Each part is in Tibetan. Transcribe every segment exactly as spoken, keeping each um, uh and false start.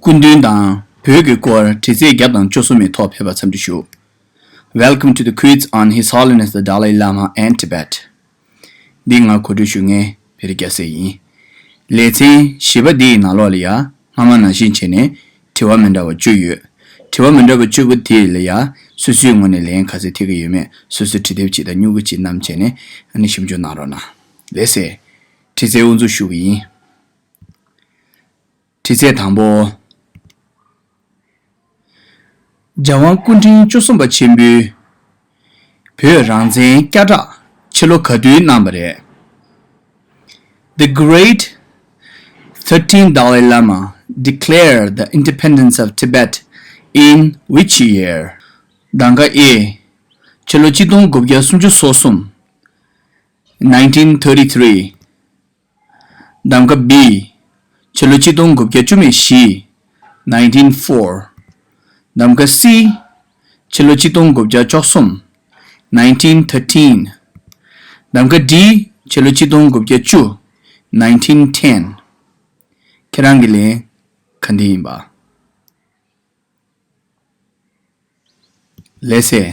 སྐུ་མདུན་དང་བོད་ཀྱི་སྐོར་དྲི་རྩད་བརྒྱ་དང་བཅུ་གསུམ་མའི་ཐོག་ཕེབས་པར་འཚམས་འདྲི་ཞུ། Welcome to the quiz on His Holiness the Dalai Lama and Tibet. འདི་ང་གོ་སྒྲིག་ཞུ་མཁན་བེ་རི་རྒྱལ་མཚན་ཡིན། ལེ་ཚན་བཞི་པ་འདིའི་ནང་ལོགས་ལ་ཡང་སྔ་མ་ནང་བཞིན་བྱས་ནས་དྲི་བ་མི་འདྲ་བ་བཅུ་ཡོད། དྲི་བ་མི་འདྲ་བ་བཅུ་པོ་དེ་ལ་ཡང་སོ་སོའི་ངོས་ནས་ལན་ག་ཚོད་ཐེབས་ཀྱི་ཡོད་མེད་སོ་སོའི་དྲི་དེབ་ཅིག་དང་སྨྱུ་གུ་ཅིག་བསྣམས་བྱས་ནས་ཨ་ནི་ཞིབ་འཇུག་གནང་རོགས་གནང་། ལགས་སེ། དྲི་རྩད་དབུ་འཛུགས་ཞུ་གི་ཡིན། དྲི་རྩད་དང་པོ། རྒྱལ་དབང་སྐུ་ཕྲེང་བཅུ་གསུམ་པ་ཆེན་པོས་བོད་རང་བཙན་བསྐྱར་བསྒྲགས་ཕྱི་ལོ་ག་དུས་གནང་བ་རེད། The great thirteenth Dalai Lama declared the independence of Tibet in which year? གདམ་ཀ་A། ཕྱི་ལོ་ཆིག་སྟོང་དགུ་བརྒྱ་སུམ་ཅུ་སོ་གསུམ། nineteen thirty-three། གདམ་ཀ་B། ཕྱི་ལོ་ཆིག་སྟོང་དགུ་བརྒྱ་བཅུ་མེད་བཞི། nineteen four། གདམ་ཀ་C། ཕྱི་ལོ་ཆིག་སྟོང་དགུ་བརྒྱ་བཅུ་གསུམ། nineteen thirteen། གདམ་ཀ་D། ཕྱི་ལོ་ཆིག་སྟོང་དགུ་བརྒྱ་བཅུ། nineteen ten། ཁྱེད་རང་གི་ལན་ག་འདི་ཡིན་པ། ལགས་སེ།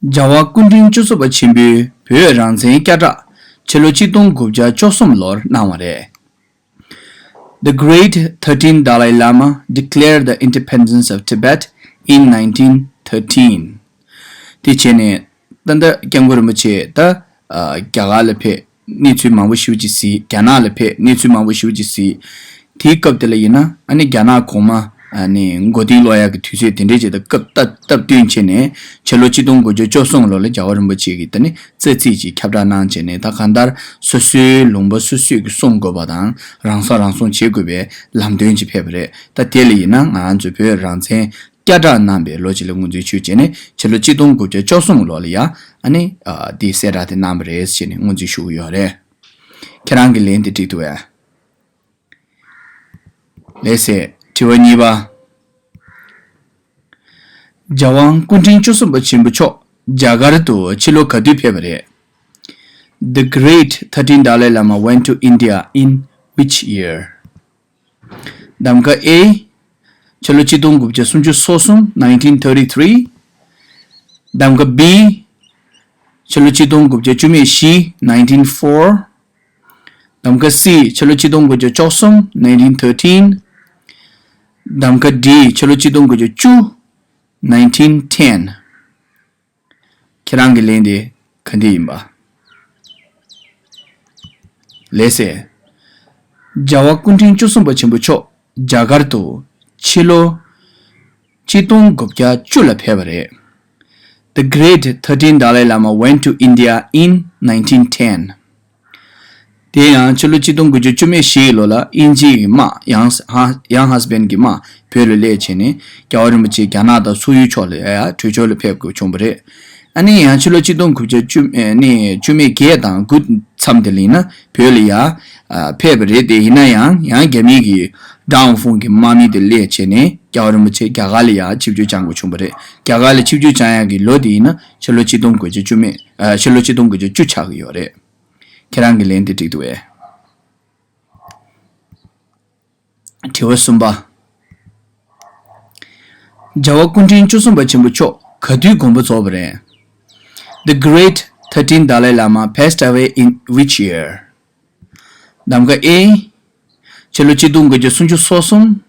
རྒྱལ་བ་སྐུ་ཕྲེང་བཅུ་གསུམ་པ་ཆེན་པོས་བོད་རང་བཙན་བསྐྱར་བསྒྲགས་ཕྱི་ལོ་ཆིག་སྟོང་དགུ་བརྒྱ་བཅུ་གསུམ་ལོར་གནང་བ་རེད། The great thirteenth Dalai Lama declared the independence of Tibet in nineteen thirteen. དེ་བྱས་ནས་ད་ལྟ་སྐྱབས་མགོན་རིན་པོ་ཆེ་ད་རྒྱ་གར་ལ་ཕེབས། གནས་ཚུལ་མང་པོ་ཞེ་པོ་ཅིག་གཟིགས། རྒྱ་ནག་ལ་ཕེབས། གནས་ཚུལ་མང་པོ་ཞེ་པོ་ཅིག་གཟིགས། དེའི་སྐབས་དེ་ལ་ཡིན་ན་ཨ་ནི་རྒྱ་ནག་གོང་མ་ཨ་ནི་མགོ་རྟིང་སློག་ཡག་གི་དུས་ཚོད་དེ་འདྲའི་ཅིག་དང་སྐབས་སྟབས་སྟབས་བསྟུན་བྱས་ནས་ཕྱི་ལོ་ཆིག་སྟོང་དགུ་བརྒྱ་བཅུ་གསུམ་ལོ་ལ་རྒྱལ་བ་རིན་པོ་ཆེ་གིས་ད་ནི་རྩ་ཚིག་ཅིག་ཁྱབ་བསྒྲགས་གནང་བྱས་ནས་ད་གང་ལྟར་སོ་སོའི་ལུང་པ་སོ་སོས་ཀྱི་སྲུང་དགོས་པ་དང་རང་ས་རང་སྲུང་བྱེད་དགོས་པའི་ལམ་སྟོན་ཅིག་ཕེབས་པ་རེད། ད་དེ་ལ་ཡིན་ན་ང་ཚོ་བོད་རང་བཙན་བསྐྱར་བསྒྲགས་གནང་པའི་ལོ་གཅིག་ལ་ངོས་འཛིན་ཞུས་བྱས་ནས་ཕྱི་ལོ་ཆིག་སྟོང་དགུ་བརྒྱ་བཅུ་གསུམ་ལོ་ལ་ཡ་ཨ་ནི་ཨ་དེའི་གསལ་བསྒྲགས་དེ་གནང་བ་རེད་ཟེར་ནས་ངོས་འཛིན་ཞུ་གི་ཡོད་རེད། ཁྱེད་རང་གི་ལན་དེ་འགྲིག་འདུག་གས། ལགས་སེ། དྲི་བ་གཉིས་པ། རྒྱལ་དབང་སྐུ་ཕྲེང་བཅུ་གསུམ་པ་ཆེན་པོ་མཆོག་རྒྱ་གར་དུ་ཕྱི་ལོ་ག་དུས་ཕེབས་པ་རེད། The great thirteenth Dalai Lama went to India in which year? གདམ་ཀ་A། ཕྱི་ལོ་ཆིག་སྟོང་དགུ་བརྒྱ་སུམ་ཅུ་སོ་གསུམ། nineteen thirty-three། གདམ་ཀ་B། ཕྱི་ལོ་ཆིག་སྟོང་དགུ་བརྒྱ་བཅུ་མེད་བཞི། nineteen four། གདམ་ཀ་C། ཕྱི་ལོ་ཆིག་སྟོང་དགུ་བརྒྱ་བཅུ་གསུམ། nineteen thirteen། གདམ་ཀ་D། ཕྱི་ལོ་ཆིག་སྟོང་དགུ་བརྒྱ་བཅུ། nineteen ten། ཁྱེད་རང་གི་ལན་དེ་ག་འདི་ཡིན་པ། ལགས་སེ། རྒྱལ་བ་སྐུ་ཕྲེང་བཅུ་གསུམ་པ་ཆེན་པོ་མཆོག་རྒྱ་གར་དུ་ཕྱི་ལོ་ཆིག་སྟོང་དགུ་བརྒྱ་བཅུ་ལ་ཕེབས་པ་རེད། The great thirteenth Dalai Lama went to India in nineteen ten. དེ་ཡང་ཕྱི་ལོ་ཆིག་སྟོང་དགུ་བརྒྱ་བཅུ་མེད་བཞི་ཡི་ལོ་ལ་དབྱིན་ཇི་ཡི་དམག་ཡང་ཡང་ཧ་སི་བན་གྱི་དམག་བོད་ལ་སླེབས་བྱས་ནས་རྒྱལ་བ་རིན་པོ་ཆེ་རྒྱ་ནག་དང་སོག་ཡུལ་ཕྱོགས་ལ་ཡ་ཡ་བྲོས་བྱོལ་ལ་ཕེབས་དགོས་བྱུང་བ་རེད། ཨ་ནི་ཡང་ཕྱི་ལོ་ཆིག་སྟོང་དགུ་བརྒྱ་བཅུ་ཨ་ནི་བཅུ་མེད་བརྒྱད་དང་དགུ་མཚམས་དེ་ལ་ཡིན་ན་བོད་ལ་ཡ་ཨ་ཕེབས་པ་རེད་དེ། ཡིན་ན་ཡང་ཡང་རྒྱ་མི་གི་ཀྲའོ་ཧྥུང་གི་དམག་མི་དེ་སླེབས་བྱས་ནས་རྒྱལ་བ་རིན་པོ་ཆེ་རྒྱ་གར་ལ་ཡ་ཆིབས་བསྒྱུར་བསྐྱངས་དགོས་བྱུང་བ་རེད། རྒྱ་གར་ལ་ཆིབས་བསྒྱུར་བསྐྱངས་ཡག་གི་ལོ་དེ་ཡིན་ན་ཕྱི་ལོ་ཆིག་སྟོང་དགུ་བརྒྱ་བཅུ་མེད་ཨ་ཕྱི་ལོ་ཆིག་སྟོང་དགུ་བརྒྱ་བཅུ་ཆགས་ཀྱི་ཡོད་རེད། ཁྱེད་རང་གི་ལན་དེ་འགྲིག་འདུག་གས། དྲི་བ་གསུམ་པ། རྒྱལ་བ་སྐུ་ཕྲེང་བཅུ་གསུམ་པ་ཆེན་པོ་མཆོག་ག་དུས་དགོངས་པ་རྫོགས་པ་རེད། The great thirteenth Dalai Lama passed away in which year? གདམ་ཀ་A། ཕྱི་ལོ་ཆིག་སྟོང་དགུ་བརྒྱ་སུམ་ཅུ་སོ་གསུམ།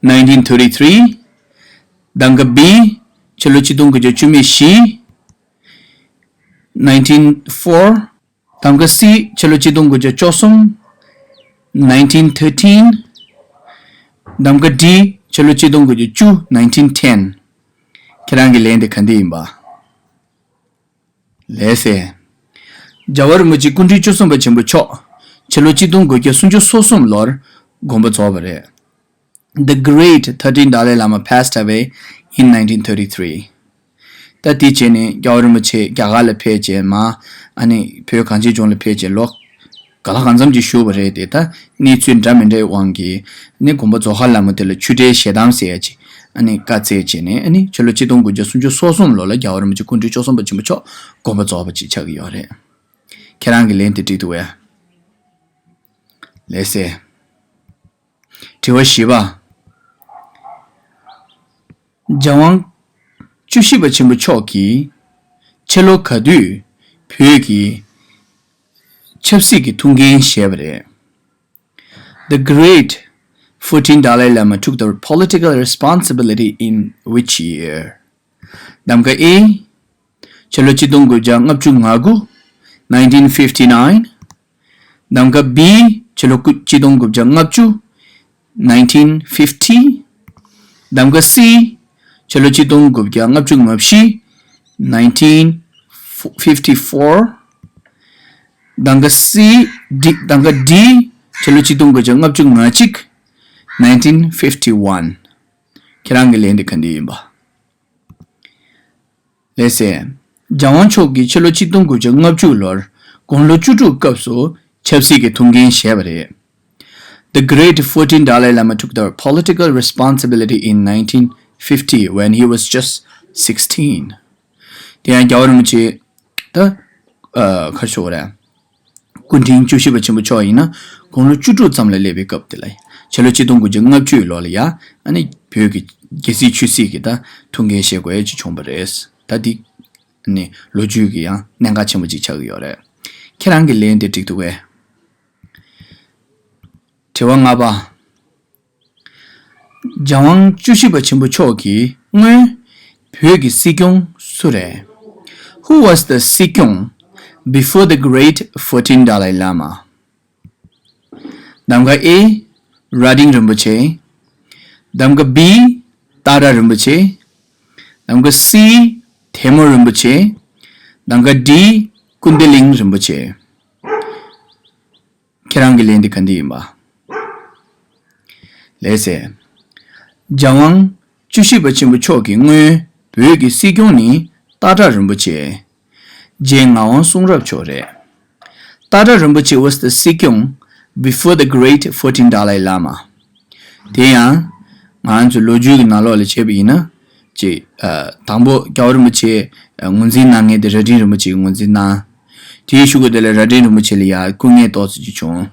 nineteen thirty-three། གདམ་ཀ་B། ཕྱི་ལོ་ཆིག་སྟོང་དགུ་བརྒྱ་བཅུ་མེད་བཞི། nineteen four། གདམ་ཀ་C། ཕྱི་ལོ་ཆིག་སྟོང་དགུ་བརྒྱ་བཅུ་གསུམ། nineteen thirteen། གདམ་ཀ D། ཕྱི་ལོ་ཆིག་སྟོང་དགུ་བརྒྱ་བཅུ། nineteen ten། ཁྱེད་རང་གི་ལན་དེ་ག་འདི་ཡིན་པ། ལགས་སེ། རྒྱལ་བ་རིན་པོ་ཆེ་སྐུ་ཕྲེང་བཅུ་གསུམ་པ་ཆེན་པོ་མཆོག་ཕྱི་ལོ་ཆིག་སྟོང་དགུ་བརྒྱ་སུམ་ཅུ་སོ་གསུམ་ལོར་དགོངས་པ་རྫོགས་པ་རེད། The great thirteenth Dalai Lama passed away in nineteen thirty-three. ད་དེ་བྱས་ནས་རྒྱལ་བ་རིན་པོ་ཆེ་རྒྱ་གར་ལ་ཕེབས་རྗེས་མ་ཨ་ནི་བོད་གངས་ཅན་ལྗོངས་ལ་ཕེབས་རྗེས་ལོ་ག་ལ་གང་འཚམ་ཅིག་བཞུགས་པ་རེད་དེ། ད་གནས་ཚུལ་འདྲ་མི་འདྲའི་དབང་གིས་ནི་དགོངས་པ་རྫོགས་ཁ་ལ་མོ་དེ་ལ་ཆོས་འབྲེལ་ཞལ་གདམས་ཟེར་ཡ་ཅིག་ཨ་ནི་བཀའ་སྩལ་བྱས་ནས་ཨ་ནི་ཕྱི་ལོ་ཆིག་སྟོང་དགུ་བརྒྱ་སུམ་ཅུ་སོ་གསུམ་ལོ་ལ་རྒྱལ་བ་རིན་པོ་ཆེ་སྐུ་ཕྲེང་བཅུ་གསུམ་པ་ཆེན་པོ་མཆོག་དགོངས་པ་རྫོགས་པ་ཅིག་ཆགས་ཀྱི་ཡོད་རེད། ཁྱེད་རང་གི་ལན་དེ་འགྲིག་འདུག་གས། ལགས་སེ། དྲི་བ་བཞི་པ། རྒྱལ་དབང་བཅུ་བཞི་པ་ཆེན་པོ་མཆོག་གིས་ཕྱི་ལོ་ག་དུས་བོད་ཀྱི་ཆབ་སྲིད་ཀྱི་ཐུགས་འགན་བཞེས་པ་རེད། The great fourteenth Dalai Lama took the political responsibility in which year? གདམ་ག A། ཕྱི་ལོ་ཆིག་སྟོང་དགུ་བརྒྱ་ལྔ་བཅུ་ང་དགུ། nineteen fifty-nine། གདམ་ག B། ཕྱི་ལོ་ཆིག་སྟོང་དགུ་བརྒྱ་ལྔ་བཅུ། nineteen fifty། གདམ་ག C། ཕྱི་ལོ་ཆིག་སྟོང་དགུ་བརྒྱ་ལྔ་བཅུ་ང་བཞི། nineteen fifty-four། གདམ་ག C། D། གདམ་ག D། ཕྱི་ལོ་ཆིག་སྟོང་དགུ་བརྒྱ་ལྔ་བཅུ་ང་གཅིག། nineteen fifty-one། ཁྱེད་རང་གི་ལན་དེ་ག་འདི་ཡིན་པ། ལགས་སེ། རྒྱལ་དབང་མཆོག་གིས་ཕྱི་ལོ་ཆིག་སྟོང་དགུ་བརྒྱ་ལྔ་བཅུ་ལོར་དགུང་ལོ་བཅུ་དྲུག་སྐབས་སུ་ཆབ་སྲིད་ཀྱི་ཐུགས་འགན་བཞེས་པ་རེད། The great fourteenth Dalai Lama took the political responsibility in nineteen fifty when he was just sixteen. དེ་ཡང་རྒྱལ་བ་རིན་པོ་ཆེ་ད་ཨ་ག་རེ་ཞུ་དགོས་རེད། སྐུ་ཕྲེང་བཅུ་བཞི་པ་ཆེན་པོ་མཆོག་ཡིན་ན་དགུང་ལོ་བཅུ་དྲུག་ཙམ་ལ་སླེབས་པའི་སྐབས་དེ་ལ་ཕྱི་ལོ་ཆིག་སྟོང་དགུ་བརྒྱ་ལྔ་བཅུའི་ལོ་ལ་ཡ་ཨ་ནི་བོད་ཀྱི་རྒྱལ་སྲིད་ཆོས་སྲིད་ཀྱི་ད་ཐུགས་འགན་བཞེས་དགོས་ཡ་ཅིག་བྱུང་བ་རེད། ད་འདི་ནི་ལོ་རྒྱུས་ཀྱི་ཡང་གནད་འགག་ཆེན་པོ་ཅིག་ཆགས་ཀྱི་ཡོད་རེད། ཁྱེད་རང་གི་ལན་དེ་འགྲིག་འདུག་གས། དྲི་བ་ལྔ་པ། རྒྱལ་དབང་བཅུ་བཞི་པ་ཆེན་པོ་མཆོག་གི་སྔོན་བོད་ཀྱི་སྲིད་སྐྱོང་སུ་རེད། Who was the སྲིད་སྐྱོང་before the great fourteenth Dalai Lama? གདམ་ག A། རྭ་སྒྲེང་རིན་པོ་ཆེ། གདམ་ག B། ཏཱ་ཏཱ་རིན་པོ་ཆེ། གདམ་ག C། ཐལ་མོ་རིན་པོ་ཆེ། གདམ་ག D། ཀུན་བདེ་གླིང་རིན་པོ་ཆེ། ཁྱེད་རང་གི་ལན་འདི་ག་འདི་ཡིན་པ། ལགས་སེ། རྒྱལ་དབང་བཅུ་བཞི་པ་ཆེན་པོ་མཆོག་གི་སྔོན་བོད་ཀྱི་སྲིད་སྐྱོང་ནི་ཏཱ་ཏཱ་རིན་པོ་ཆེ། རྗེ་ངག་དབང་གསུང་རབ་མཆོག་རེད། ཏཱ་ཏཱ་རིན་པོ་ཆེ་was the སྲིད་སྐྱོང་before the great fourteenth Dalai Lama. དེ་ཡང་ང་ཚོ་ལོ་རྒྱུས་ཀྱི་ནང་ལོགས་ལ་བྱས་པ་ཡིན་ན་ཅིག་ཨ་དང་པོ་རྒྱལ་བ་རིན་པོ་ཆེ་ཨ་ངོས་འཛིན་གནང་མཁན་དེ་རྭ་སྒྲེང་རིན་པོ་ཆེ་གིས་ངོས་འཛིན་གནང་། དེའི་གཞུག་གུ་དེ་ལ་རྭ་སྒྲེང་རིན་པོ་ཆེ་ལ་ཡང་སྐུ་ངལ་ཏོག་ཙམ་ཅིག་བྱུང་།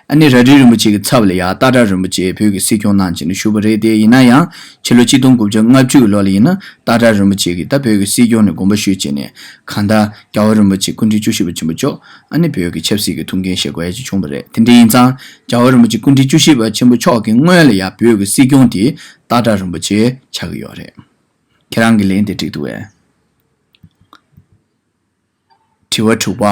ཨ་ནི་རྭ་སྒྲེང་རིན་པོ་ཆེ་གི་ཚབ་ལ་ཡང་ཏཱ་ཏཱ་རིན་པོ་ཆེ་བོད་ཀྱི་སྲིད་སྐྱོང་གནང་བྱས་ནས་བཞུགས་པ་རེད་དེ། ཡིན་ན་ཡང་ཕྱི་ལོ་ཆིག་སྟོང་དགུ་བརྒྱ་ལྔ་བཅུ་གི་ལོ་ལ་ཡིན་ན་ཏཱ་ཏཱ་རིན་པོ་ཆེ་གིས་ད་བོད་ཀྱི་སྲིད་སྐྱོང་ནས་དགོངས་པ་ཞུས་བྱས་ནས་གང་ལྟར་རྒྱལ་བ་རིན་པོ་ཆེ་སྐུ་ཕྲེང་བཅུ་བཞི་པ་ཆེན་པོ་མཆོག་ཨ་ནི་བོད་ཀྱི་ཆབ་སྲིད་ཀྱི་ཐུགས་འགན་བཞེས་དགོས་ཡ་ཅིག་བྱུང་བ་རེད། དེ་འདྲ་ཡིན་ཙང་རྒྱལ་བ་རིན་པོ་ཆེ་སྐུ་ཕྲེང་བཅུ་བཞི་པ་ཆེན་པོ་མཆོག་གི་སྔོན་ལ་ཡང་བོད་ཀྱི་སྲིད་སྐྱོང་དེ་ཏཱ་ཏཱ་རིན་པོ་ཆེ་ཆགས་ཀྱི་ཡོད་རེད། ཁྱེད་རང་གི་ལན་དེ་འགྲིག་འདུག་གས། དྲི་བ་དྲུག་པ།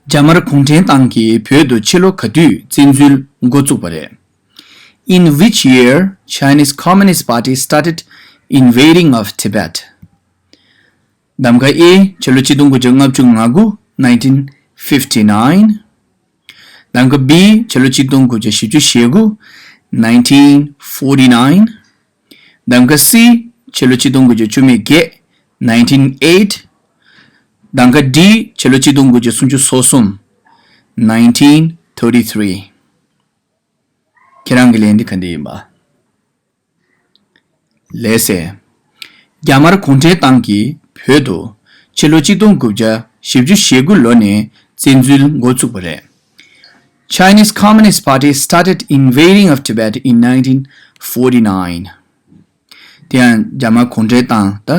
རྒྱ་དམར་གུང་ཁྲན་ཏང་གིས་བོད་དུ་ཕྱི་ལོ་ག་དུས་བཙན་འཛུལ་འགོ་བཙུགས་པ་རེད། In which year Chinese Communist Party started invading of Tibet? གདམ་ག་A། ཕྱི་ལོ་ཆིག་སྟོང་དགུ་བརྒྱ་ལྔ་བཅུ་ང་དགུ། nineteen fifty-nine། གདམ་ག་B། ཕྱི་ལོ་ཆིག་སྟོང་དགུ་བརྒྱ་བཞི་བཅུ་ཞེ་དགུ། nineteen forty-nine། གདམ་ག་C། ཕྱི་ལོ་ཆིག་སྟོང་དགུ་བརྒྱ་བཅུ་མེད་བརྒྱད། nineteen eight། གདམ་ག D། ཕྱི་ལོ་ཆིག་སྟོང་དགུ་བརྒྱ་སུམ་ཅུ་སོ་གསུམ། nineteen thirty-three། ཁྱེད་རང་གི་ལན་འདི་ག་འདི་ཡིན་པ། ལགས་སེ། རྒྱ་དམར་གུང་ཁྲན་ཏང་གིས་བོད་དུ་ཕྱི་ལོ་ཆིག་སྟོང་དགུ་བརྒྱ་བཞི་བཅུ་ཞེ་དགུ་ལོ་ནས་བཙན་འཛུལ་འགོ་བཙུགས་པ་རེད། Chinese Communist Party started invading of Tibet in nineteen forty-nine. དེ་ཡང་རྒྱ་དམར་གུང་ཁྲན་ཏང་ད་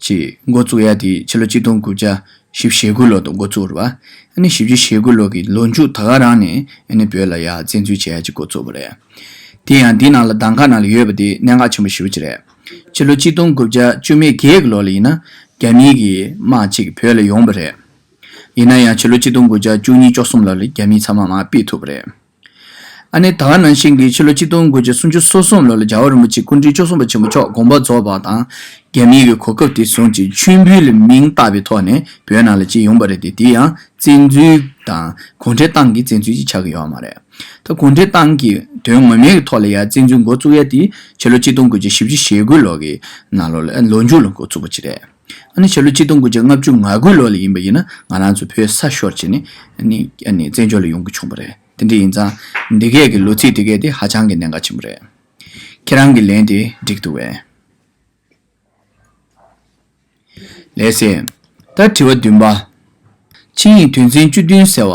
ཅིག་འགོ་བཙུགས་ཡ་དེ་ཕྱི་ལོ་ཆིག་སྟོང་དགུ་བརྒྱ་བཞི་བཅུ་ཞེ་དགུ་ལོ་དུ་འགོ་བཙུགས་རེད་བ། ཨ་ནི་བཞི་བཅུ་ཞེ་དགུ་ལོ་གི་ལོ་མཇུག་ད་ག་རང་ནས་ཨ་ནི་བོད་ལ་ཡ་བཙན་འཛུལ་བྱེད་ཡ་ཅིག་འགོ་བཙུགས་པ་རེད། དེ་ཡང་འདི་ནང་ལ་གདམ་ག་ནང་ལ་ཡོད་པ་དེ་གནད་འགག་ཆེན་པོ་ཞེ་པོ་ཅིག་རེད། ཕྱི་ལོ་ཆིག་སྟོང་དགུ་བརྒྱ་བཅུ་མེད་བརྒྱད་ཀྱི་ལོ་ལ་ཡིན་ན་རྒྱ་མིའི་གི་དམག་ཅིག་བོད་ལ་ཡོང་བ་རེད། ཡིན་ན་ཡང་ཕྱི་ལོ་ཆིག་སྟོང་དགུ་བརྒྱ་བཅུ་གཉིས་བཅུ་གསུམ་ལོ་ལ་རྒྱ་མིས་ཚང་མ་མར་ཕུད་ཐུབ་པ་རེད། ཨ་ནི་ད་ག་ནང་བཞིན་གྱི་ཕྱི་ལོ་ཆིག་སྟོང་དགུ་བརྒྱ་སུམ་ཅུ་སོ་གསུམ་ལོ་ལ་རྒྱལ་བ་རིན་པོ་ཆེ་སྐུ་ཕྲེང་བཅུ་གསུམ་པ་ཆེན་པོ་མཆོག་དགོངས་པ་རྫོགས་པ་དང་རྒྱ་མིའི་གི་གོ་སྐབས་དེ་བཟུང་ཅིང་མཆོད་འབུལ་ལ་མིང་བཏགས་པའི་ཐོག་ནས་བོད་ནང་ལ་ཅིག་ཡོང་པ་རེད་དེ། དེ་ཡང་བཙན་འཛུལ་དང་གུང་ཁྲན་ཏང་གི་བཙན་འཛུལ་ཅིག་ཆགས་ཀྱི་ཡོད་མ་རེད། ད་གུང་ཁྲན་ཏང་གི་དོན་ངོ་མའི་གི་ཐོག་ལ་ཡང་བཙན་འཛུལ་འགོ་བཙུགས་ཡ་དེ་ཕྱི་ལོ་ཆིག་སྟོང་དགུ་བརྒྱ་བཞི་བཅུ་ཞེ་དགུ་ལོ་གི་ནང་ལོ་ལ་ལོ་མཇུག་ལ་འགོ་བཙུགས་པ་ཅིག་རེད། ཨ་ནི་ཕྱི་ལོ་ཆིག་སྟོང་དགུ་བརྒྱ་ལྔ་བཅུ་ང་དགུ་ལོ་ལ་ཡིན་པ་ཡིན་ན་ང་རང་ཚོ་བོད་ས་ཤོར་བྱས་ནས་ཨ་ནི་ཨ་ནི་བཙན་བྱོལ་ལ་ཡོང་དགོས་བྱུང་བ་རེད། དེ་འདྲ་ཡིན་ཙང་འདི་གས་ཀྱི་ལོ་ཚིགས་དེ་གས་དེ་ཧ་ཅང་གི་གནད་འགག་ཆེན་པོ་རེད། ཁྱེད་རང་གི་ལན་དེ་འགྲིག་འདུག་བས། ལགས་སེ། ད་དྲི་བ་བདུན་པ། ཆིངས་ཡིག་དོན་ཚན་བཅུ་བདུན་ཟེར་བ་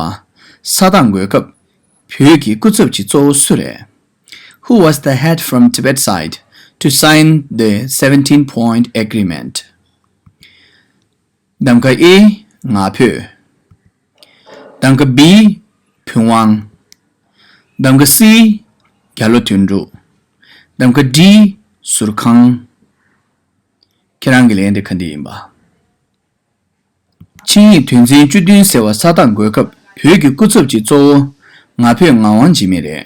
ས་དང་གོ་སྐབས་ བོད་ཀྱི་སྐུ་ཚབ་ཀྱི་གཙོ་བོ་སུ་རེད། Who was the head from Tibet side to sign the seventeen point agreement? གདམ་ག A། ང་ཕོད། གདམ་ག B། ཕུན་དབང་། གདམ་ག C། རྒྱ་ལོ་དོན་གྲུབ། གདམ་ག D། ཟུར་ཁང་། ཁྱེད་རང་གི་ལན་དེ་ག་འདི་ཡིན་པ། ཆིངས་ཡིག་དོན་ཚན་བཅུ་བདུན་ཟེར་བ་ས་རྟགས་འགོད་སྐབས་བོད་ཀྱི་སྐུ་ཚབ་ཀྱི་གཙོ་བོ་ང་ཕོད་ངག་དབང་འཇིགས་མེད་རེད།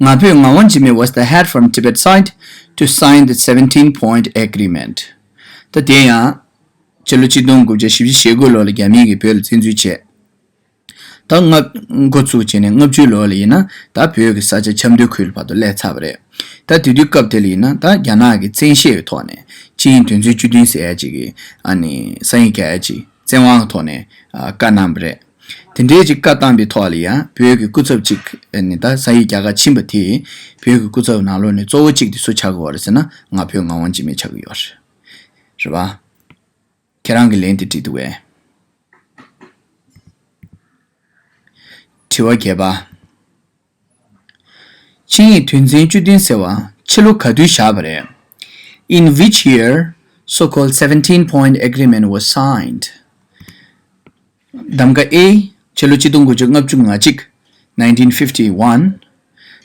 ང་ཕོད་ངག་དབང་འཇིགས་མེད was the head from Tibet side to sign the seventeen point agreement. ད་དེ་ཡང་ཕྱི་ལོ་ཆིག་སྟོང་དགུ་བརྒྱ་བཞི་བཅུ་ཞེ་དགུ་ལོ་ལ་རྒྱ་མི་གིས་བོད་ལ་བཙན་འཛུལ་བྱས། ད་ལྔ་འགོ་ཚུགས་བྱས་ནས་ལྔ་བཅུ་ལོ་ལ་ཡིན་ན་ད་བོད་ཀྱི་ས་ཆ་ཆབ་མདོའི་ཁུལ་བར་དུ་སླེབས་ཚར་བ་རེད། ད་དེ་དུས་སྐབས་དེ་ལ་ཡིན་ན་ད་རྒྱ་ནག་གི་བཙན་ཤེད་ཀྱི་ཐོག་ནས་ཆིངས་ཡིག་དོན་ཚན་བཅུ་བདུན་ཟེར་ཡ་ཅིག་གི་ཨ་ནི་ས་ཡིག་རྒྱག་ཡ་ཅིག་བཙན་དབང་གི་ཐོག་ནས་ཨ་བཀའ་གནང་བ་རེད། དེ་འདྲའི་ཅིག་བཀའ་བཏང་པའི་ཐོག་ལ་ཡང་བོད་ཀྱི་སྐུ་ཚབ་ཅིག་ཨ་ནི་ད་ས་ཡིག་རྒྱག་གར་ཕྱིན་པ་དེ་བོད་ཀྱི་སྐུ་ཚབ་ནང་ལོགས་ནས་གཙོ་བོ་གཅིག་དེ་སུ་ཆགས་ཀྱི་ཡོད་རེད་ཟེར་ན་ང་ཕོད་ངག་དབང་འཇིགས་མེད་ཆགས་ཀྱི་ཡོད་རེད། རེད་པ། ཁྱེད་རང་གི་ལན་དེ་འགྲིག་འདུག་གས། དྲི་བ་བརྒྱད་པ། ཆིངས་ཡིག་དོན་ཚན་བཅུ་བདུན་ཟེར་བ་ཕྱི་ལོ་ག་དུས་བཞག་པ་རེད། In which year so-called seventeen point agreement was signed? གདམ་ག A། ཕྱི་ལོ་ཆིག་སྟོང་དགུ་བརྒྱ་ལྔ་བཅུ་ང་གཅིག nineteen fifty-one།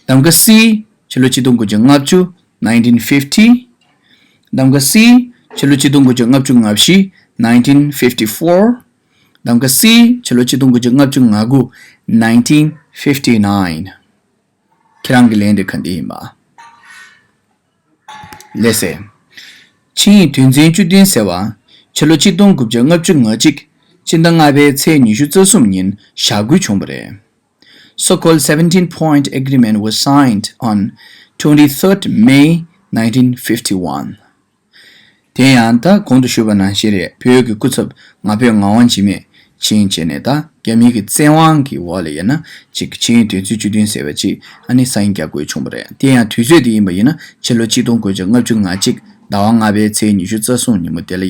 གདམ་ག C། ཕྱི་ལོ་ཆིག་སྟོང་དགུ་བརྒྱ་ལྔ་བཅུ nineteen fifty། གདམ་ག C། ཕྱི་ལོ་ཆིག་སྟོང་དགུ་བརྒྱ་ལྔ་བཅུ་ང་བཞི nineteen fifty-four། གདམ་ག C། ཕྱི་ལོ་ཆིག་སྟོང་དགུ་བརྒྱ་ལྔ་བཅུ་ང་དགུ nineteen fifty-nine། ཁྱེད་རང་གི་ལན་དེ་ག་འདི་ཡིན་པ། ལགས་སེ། ཆིངས་ཡིག་དོན་ཚན་བཅུ་བདུན་ཟེར་བ་ཕྱི་ལོ་ཆིག་སྟོང་དགུ་བརྒྱ་ལྔ་བཅུ་ང་གཅིག་སྤྱི་ཟླ་ལྔ་པའི་ཚེས་ཉི་ཤུ་རྩ་གསུམ་ཉིན་ཞྭ་གོས་བྱུང་བ་རེད། So-called seventeen point agreement was signed on twenty-third May nineteen fifty-one. དེ་ཡང་ད་གོང་དུ་ཞུས་པ་ནང་བཞིན་རེད། བོད་ཀྱི་སྐུ་ཚབ་ང་ཕོད་ངག་དབང་འཇིགས་མེད་ཕྱིན་བྱས་ནས་ད་རྒྱ་མི་གི་བཙན་དབང་གི་འོག་ལ་ཡིན་ན་ཅིག་ཆིངས་ཡིག་དོན་ཚན་བཅུ་བདུན་ཟེར་བ་ཅིག་ཨ་ནི་ས་ཡིག་རྒྱག་དགོས་བྱུང་བ་རེད། དེ་ཡང་དུས་ཚོད་དེ་ཡིན་པ་ཡིན་ན་ཕྱི་ལོ་ཆིག་སྟོང་དགུ་བརྒྱ་ལྔ་བཅུ་ང་གཅིག་ཟླ་བ་ལྔ་པའི་ཚེས་ཉི་ཤུ་རྩ་གསུམ་ཉིན་མོ་དེ་ལ་ཡ།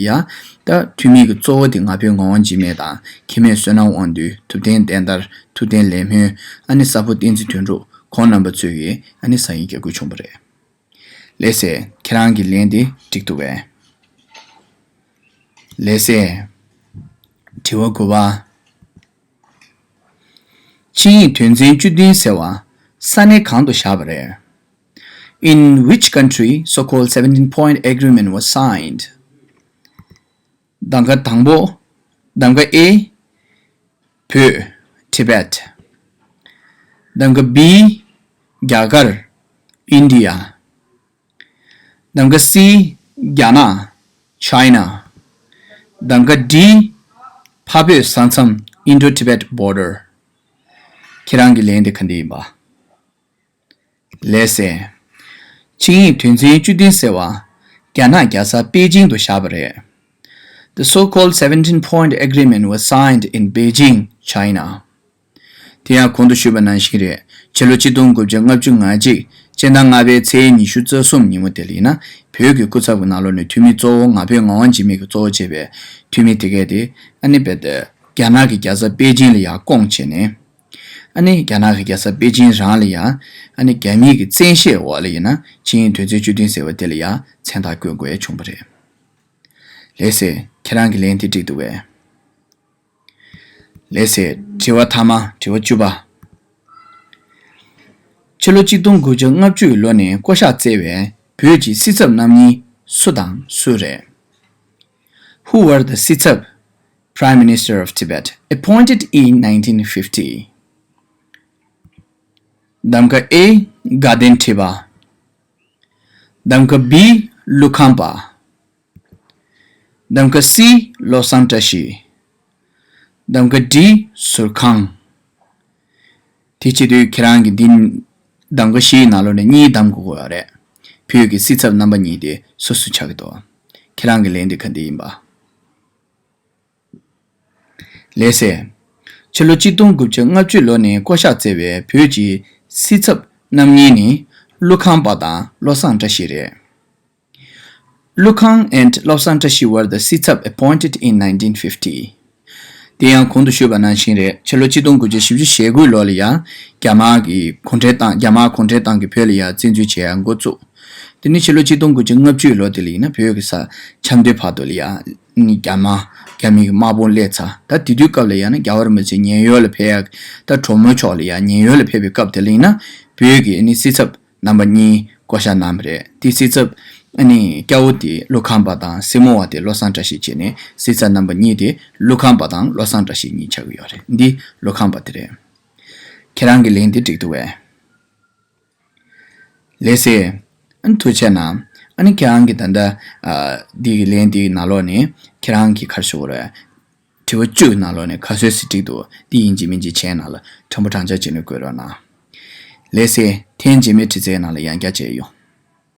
ད་འཐུས་མི་གི་གཙོ་བོ་དེ་ང་ཕོད་ངག་དབང་འཇིགས་མེད་དང་། གེ་མེད་བསོད་ནམས་དབང་འདུས། ཐུབ་བསྟན་བསྟན་དར། ཐུབ་བསྟན་ལེགས་སྨོན། ཨ་ནི་གསར་བུ་བསྟན་འཛིན་དོན་གྲུབ་ཁོང་རྣམ་པ་ཚོས་ཀྱིས་ཨ་ནི་ས་ཡིག་རྒྱག་དགོས་བྱུང་བ་རེད། ལགས་སེ། ཁྱེད་རང་གི་ལན་དེ་འགྲིག་འདུག་གས། ལགས་སེ། དྲི་བ་དགུ་པ། ཆིངས་ཡིག་དོན་ཚན་བཅུ་བདུན་ཟེར་བ་ས་གནས་གང་དུ་བཞག་པ་རེད། In which country so-called seventeen point agreement was signed? གདམ་ག་དང་པོ། གདམ་ག A། བོད། Tibet། གདམ་ག་B། རྒྱ་གར། India། གདམ་ག་C། རྒྱ་ནག China། གདམ་ག D། འཕགས་བོད་ས་མཚམས་Indo-Tibet border། ཁྱེད་རང་གི་ལན་དེ་ག་འདི་ཡིན་པ། ལགས་སེ། ཆིངས་ཡིག་དོན་ཚན་བཅུ་བདུན་ཟེར་བ་རྒྱ་ནག་རྒྱལ་ས་པེ་ཅིང་དུ་བཞག་པ་རེད། The so-called seventeen point agreement was signed in Beijing, China. དེ་ཡང་གོང་དུ་ཞུས་པ་ནང་བཞིན་རེད། ཕྱི་ལོ་ཆིག་སྟོང་དགུ་བརྒྱ་ལྔ་བཅུ་ང་གཅིག་སྤྱི་ཟླ་ལྔ་པའི་ཚེས་ཉི་ཤུ་རྩ་གསུམ་ཉིན་མོ་དེ་ལ་ཡིན་ན་བོད་ཀྱི་སྐུ་ཚབ་ཀྱི་ནང་ལོགས་ནས་འཐུས་མི་གཙོ་བོ་ང་ཕོད་ངག་དབང་འཇིགས་མེད་ཀྱིས་གཙོ་བོ་བྱས་པའི་འཐུས་མི་དེ་གས་དེ་ཨ་ནི་རྦད་དེ་རྒྱ་ནག་གི་རྒྱལ་ས་པེ་ཅིང་ལ་ཡར་བསྐོངས་བྱས་ནས། ཨ་ནི་རྒྱ་ནག་གི་རྒྱལ་ས་པེ་ཅིང་རང་ལ་ཡང་ཨ་ནི་རྒྱ་མིའི་གི་བཙན་ཤེད་འོག་ལ་ཡིན་ན་ཆིངས་ཡིག་དོན་ཚན་བཅུ་བདུན་ཟེར་བ་དེ་ལ་ཡང་མཚན་རྟགས་བཀོད་དགོས་བྱུང་བ་རེད། ལགས་སེ། ཁྱེད་རང་གི་ལན་དེ་འགྲིག་འདུག་གས། ལགས་སེ། དྲི་བ་མཐའ་མ། དྲི་བ་བཅུ་པ། ཕྱི་ལོ་ཆིག་སྟོང་དགུ་བརྒྱ་ལྔ་བཅུ་ལོ་ནས་བསྐོ་གཞག་བསྩལ་བའི་བོད་ཀྱི་སྲིད་ཚབ་རྣམ་གཉིས་སུ་དང་སུ་རེད། Who were the སྲིད་ཚབ Prime Minister of Tibet appointed in nineteen fifty? གདམ་ག A། དགའ་ལྡན་ཁྲི་པ། གདམ་ག་B། ཀླུ་ཁང་པ། གདམ་ག་C། བློ་བཟང་བཀྲ་ཤིས། གདམ་ག D། ཟུར་ཁང་། དེ་བྱེད་དུས་ཁྱེད་རང་གིས་འདི་གདམ་ག་བཞིའི་ནང་ལོགས་ནས་གཉིས་གདམ་དགོས་ཀྱི་ཡོད་རེད། བོད་ཀྱི་སྲིད་ཚབ་རྣམ་པ་གཉིས་དེ་སུ་སུ་ཆགས་ཀྱི་འདུག་ཁྱེད་རང་གི་ལན་དེ་ག་འདི་ཡིན་པ། ལགས་སེ། ཕྱི་ལོ་ཆིག་སྟོང་དགུ་བརྒྱ་ལྔ་བཅུ་ལོ་ནས་བསྐོ་གཞག་བསྩལ་བའི་བོད་ཀྱི་སྲིད་ཚབ་རྣམ་གཉིས་ནི་ཀླུ་ཁང་པ་དང་བློ་བཟང་བཀྲ་ཤིས་རེད། Lukang and Lobsang Tashi were the སྲིད་ཚབ་appointed in nineteen fifty. དེ་ཡང་གོང་དུ་ཞུས་པ་ནང་བཞིན་རེད། ཕྱི་ལོ་གཅིག་སྟོང་དགུ་བརྒྱ་བཞི་བཅུ་ཞེ་དགུའི་ལོ་ལ་ཡང་རྒྱ་དམར་གྱི་གུང་ཁྲན་ཏང་རྒྱ་དམར་གུང་ཁྲན་ཏང་གིས་བོད་ལ་ཡང་བཙན་འཛུལ་བྱེད་ཡ་འགོ་བཙུགས། དེ་ནས་ཕྱི་ལོ་གཅིག་སྟོང་དགུ་བརྒྱ་ལྔ་བཅུའི་ལོ་དེ་ལ་ཡིན་ན་བོད་ཀྱི་ས་ཆབ་མདོའི་བར་དུ་ལ་ཡང་རྒྱ་དམར་རྒྱ་མི་གི་དམག་དཔུང་སླེབས་ཚར། ད་དེ་དུས་སྐབས་ལ་ཡང་ན་རྒྱལ་བ་རིན་པོ་ཆེ་ཉེན་གཡོལ་ལ་ཕེབས་ཡ། ད་གྲོས་མོལ་ཕྱོགས་ལ་ཡང་ཉེན་གཡོལ་ལ་ཕེབས་པའི་སྐབས་དེ་ལ་ཡིན་ན་བོད་ཀྱི་ནི་སྲིད་ཚབ་རྣམ་པ་གཉིས་བསྐོ་བཞག་གནང་བ་རེད། དེ་སྲིད་ཚབ་ཨ་ནི་སྐྱ་བོ་དེ་ཀླུ་ཁམས་པ་དང་སེར་མོ་བ་དེ་བློ་བཟང་བཀྲ་ཤིས་བྱས་ནས་སྲིད་ཚབ་རྣམ་པ་གཉིས་དེ་ཀླུ་ཁམས་པ་དང་བློ་བཟང་བཀྲ་ཤིས་གཉིས་ཆགས་ཀྱི་ཡོད་རེད། འདི་ཀླུ་ཁམས་པ་དེ་རེད། ཁྱེད་རང་གི་ལན་དེ་འགྲིག་འདུག་བས། ལགས་སེ། ཨ་ནི་ཐུགས་རྗེ་གནང་། ཨ་ནི་ཁྱེད་རང་གི་ད་ལྟ་ཨ་འདི་གི་ལན་འདི་གི་ནང་ལོགས་ནས་ཁྱེད་རང་གི་ག་རེ་ཞུ་དགོས་རེད། དྲི་བ་བཅུ་ནང་ལོགས་ནས་ག་ཚོད་ཞིག་འགྲིག་འདུག་འདི་ཡིན་གཅིག་མིན་གཅིག་བྱས་ནང་ལ་ཕྲན་བུ་དྲང་འཇགས་བྱས་ནས་བཀོད་རོགས་གནང་། ལགས་སེ། ཐེངས་རྗེས་མའི་དྲི་རྩད་ནང་ལ་ཡང་བསྐྱར་མཇལ་ཡོང་།